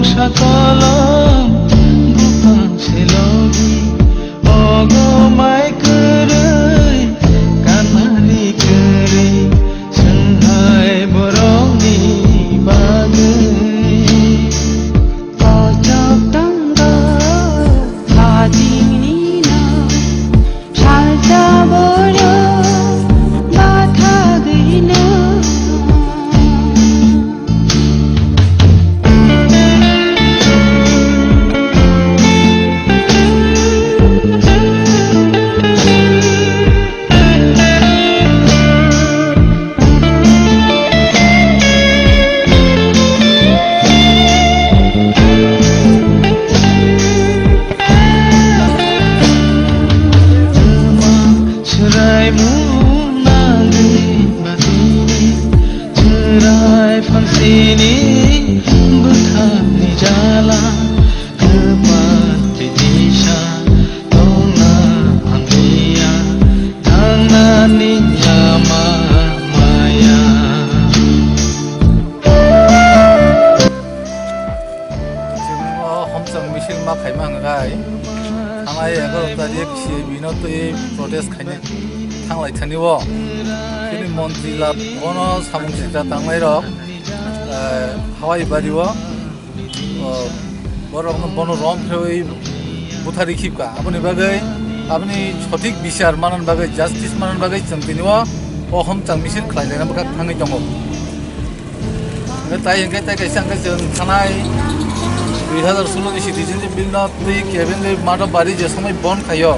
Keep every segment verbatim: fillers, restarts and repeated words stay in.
Sakolom buphang se logi, ogo mai kwrwi, kanani kwrwi, swnghai borokni bagwi. Kochok tongo, hajingni no. Salsa borok bathagwino. Swraimung nangwi batini, chwrai phansini bwthakni jala, kwpan tei tisa tongna hamya, thangnani lama maya. Chwng o homchang misil ma khaima hwnkhe, thanai egaroh tarik C A B no twi protest khaina thanglai thani o. Chini montri lab bono samung sitra tangnai rok, eh, hawai bari o, o, borok no bono rom phewi buthari khibka. Aboni bagwi, aboni sothik bichar manani bagwi, justice manani bagwi chwng tini o, o homchang misil khlai laina bwkha thangwi tongo. Hwnkhe tai hwnkhe tai kaisa hwnkhe chwng thanai dui hazar solo ni citizenship bill no twi kebengwi mato bari je somoi bon khaio.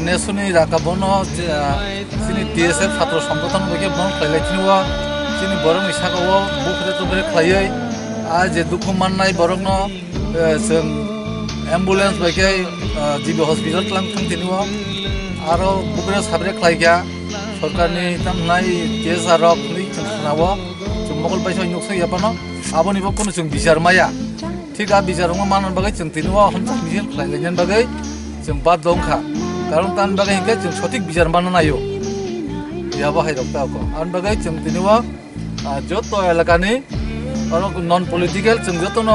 Nesuni raka bono je, ah, chini T S F satro songgothon bai khe bon khlai lai chini o chini borok ni saka o buphre tuphre khlaiwi a je dukhu mannai borok no, eh, chwng ambulance bai khe, ah, G B hospital tlang thang tini o aro buphre sabre khlai kha. Sorkarni tam hwnai T S R rok hwnwi chwng khna-o, chwng mokol bai soi nuk soi ya phano, aboni bo kunu chwng bichar maya. Thik a bichar wngma manna bagwi chwng tini o homchang misil khlai lainani bagwi chwng baddo wngkha. Karon tamni bagwi hinkhe chwng sothik bichar manna naio. Yabo hai rok ta ko. Aboni bagwi chwng tini o, ah, joto elakani oro non political chwng jotono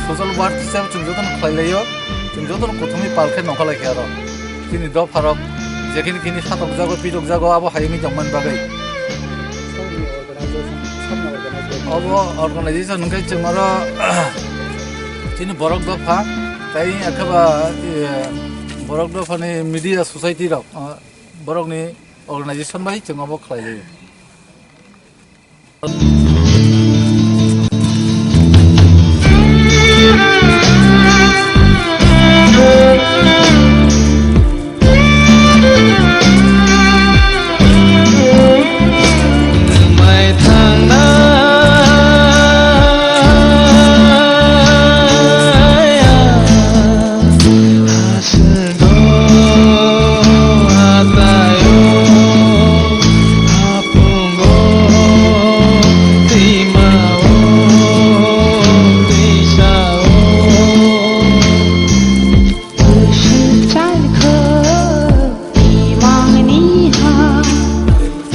social work hisabe chwng jotono khlai laio. Chwng jotono kuthumwi pal khe nongkha lai khe aro. Chini dopharok jekhini khini satokjago, pitokjago, abo hayungni tongmani bagwi. Obo organization hwnkhe chwng oro chini borok dopha, tei ekheba, eh, borok dophani media society rok, eh, borokni organization bai chwng obo khlai laio.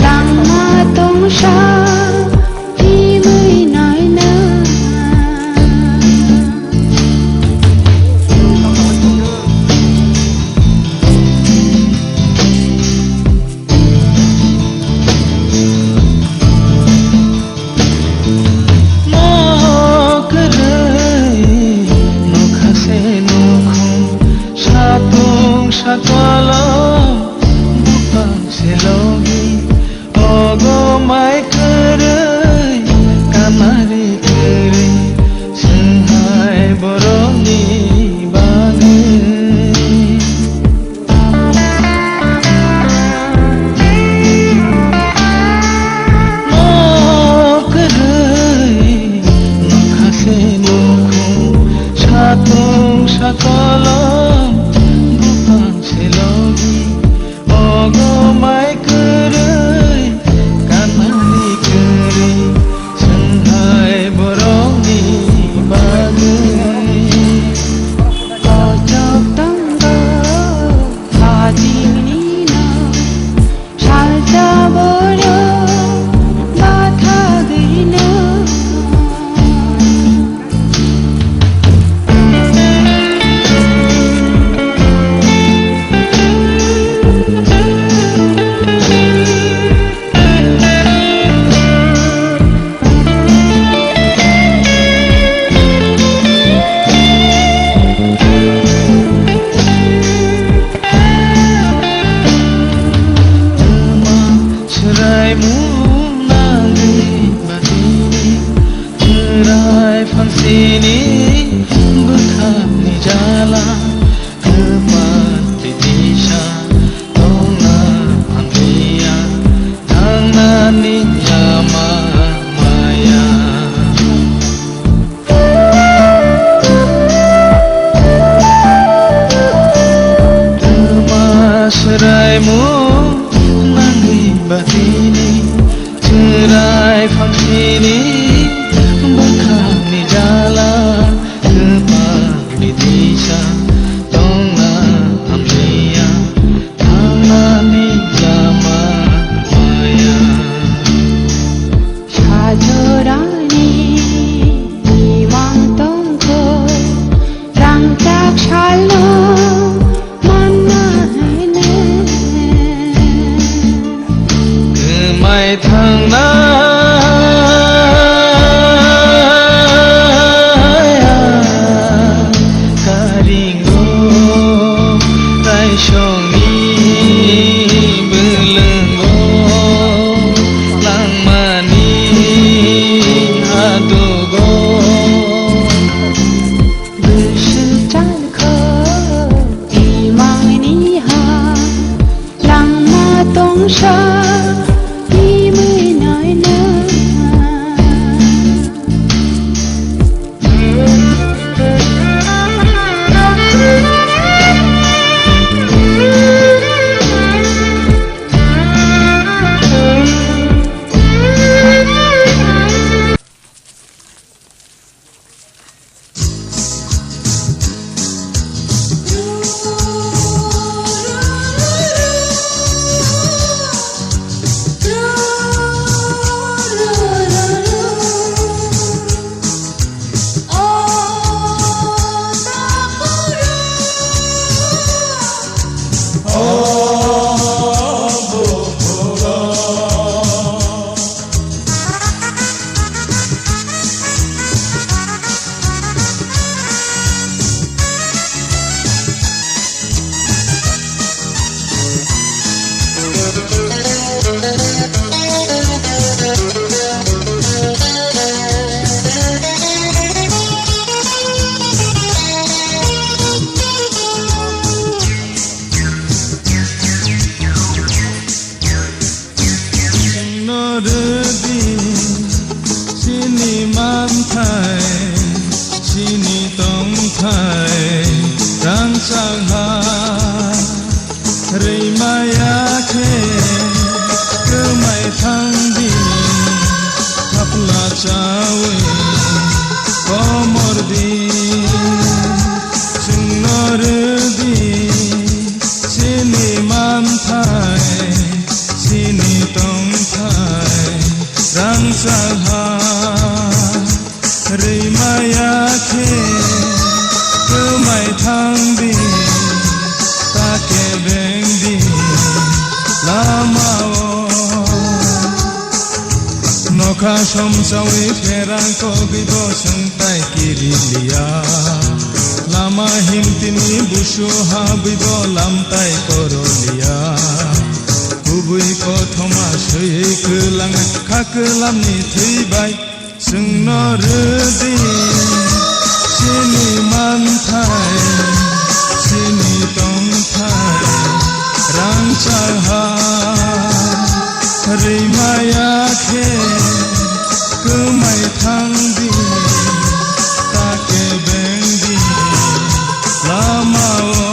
Langma tongsa himwi naina. Mo kwrwi nokha se nukhung, satung sakolom buphang se logi. Ogo mai kwrwi, kamari kwrwi, swnghai borokni bagwi. Mo kwrwi, nokha se nukhung, satung sakolom, buphang se logi. Ogo mai kwrwi, kanani kwrwi, swnghai borokni bagwi. Kochok tongo, hajingni no, salsa borok bathagwino. Chwngno rwdi chini manthai, chini tongthai rangchak ha. Rwimaya khe kwmai thangdi, thapla chawi komordi. Chwngno rwdi chini manthai, chini tongthai rangchak ha. Rwimaya khe kwmai thangdi, ta kebengdi lamao. Nokha somsawi pherang kogwi bo swngtai kiriliya. Lama himtini busu habwi bo lamtai koroliya. Kubui kothoma swiwi kwlang kha kwlamni thwi bai. Chwngno rwdi chini manthai, chini tongthai rangchak ha. Rwimaya khe kwmai thangdi, ta kebengdi lamao.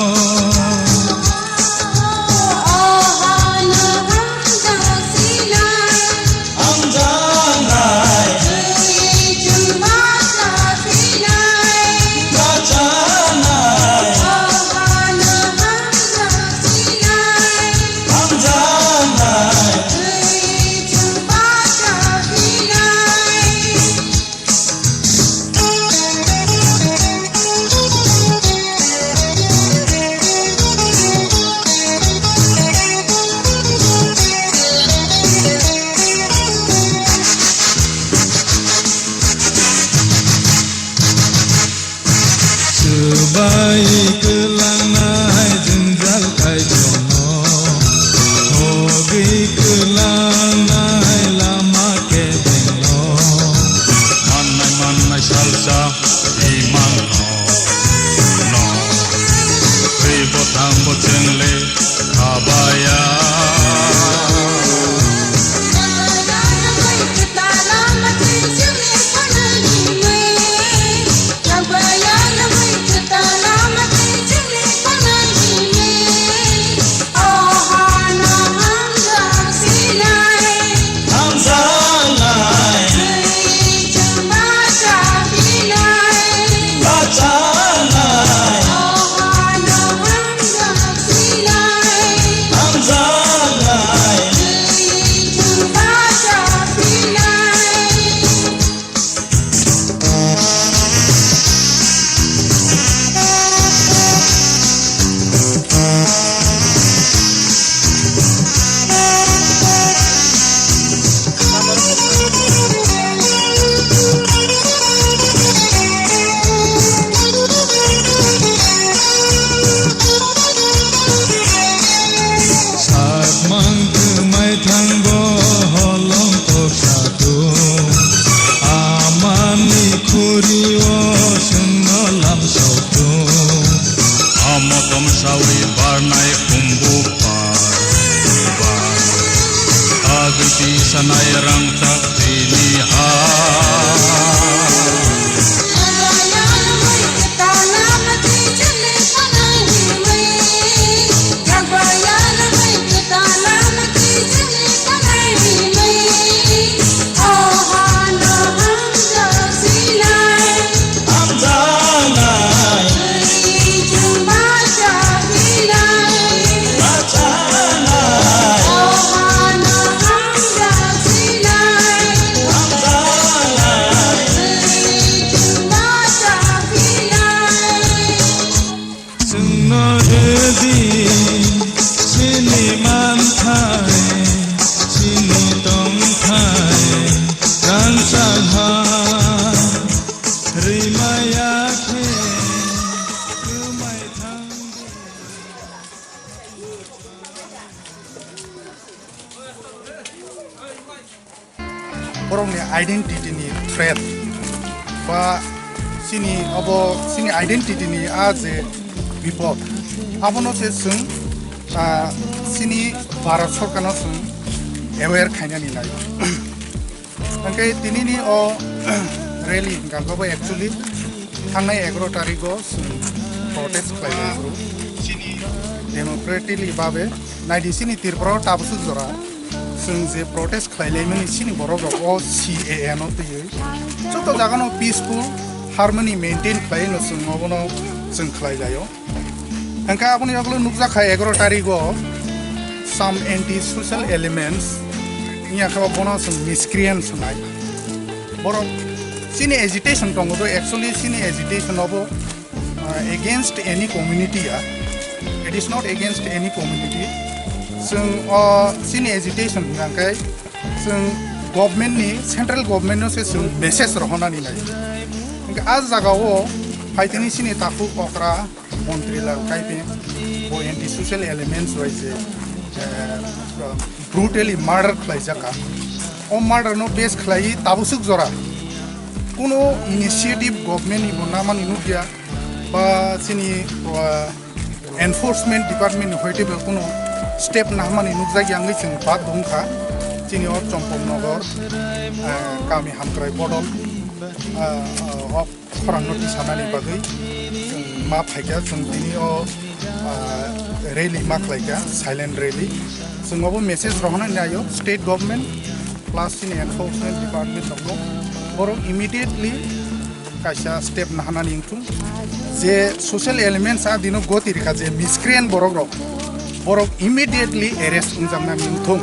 Swbai kwlangnai jwngjal kaitorno, hogwi kwlangnai lama kebengno. Mannai mannai salsa imanno, no. Twi bwthang bo chwngle khabaya. Borokni identity ni threat ba chini obo chini identity ni a je bipod, abono se chwng, ah, chini Bharat Sorkarno chwng aware khainani nai. Hwnkhe tinini o rally hwnkha khe bo actually thangnai egaroh tarigo chwng protest khlainai phuru chini democratically babe naidi chini Tripura o tabuk jora chwng je protest khlailaimani chini borok rok o C A A no twiwi joto jagano peaceful harmony maintain khlaiwi no chwng obono chwng khlailaio. Hwnkhe aboni yagulo nukjakha egaroh tarigo some anti social elements wngya khe bono chwng miscreant hwnai. Borok chini agitation tongo do, actually chini agitation obo, uh, against any community ya. It is not against any community. Chwng o chini agitation hwnkhe chwng government ni, central government no se chwng message rohornani nai. Hwnkhe a jagao phaitini chini takhuk okra Montri Lal Kaibeng bo anti social elements bai je, eh, brutally murder khlaijaka. O murder no base khlaiwi tabuk jora kuno initiative government ni bo namani nukya ba chini, uh, enforcement department ni hoite bo kuno step nahmani nukjakya wngwi chwng bad wngkha. Chini o Chompok Nogor, uh, kami hamkrai bodol, uh, uh, o khorang no tisanani bagwi chwng ma phaikha, chwng tini o, uh, rally ma khlaikha, silent rally. Chwng obo message rohornani naio state government plus chini enforcement department rokno, borok immediately kaisa step naharnani wngthung. Je social elements a dino goti rikha je miscreant borok rok, borok immediately arrest wngjaknani wngthung.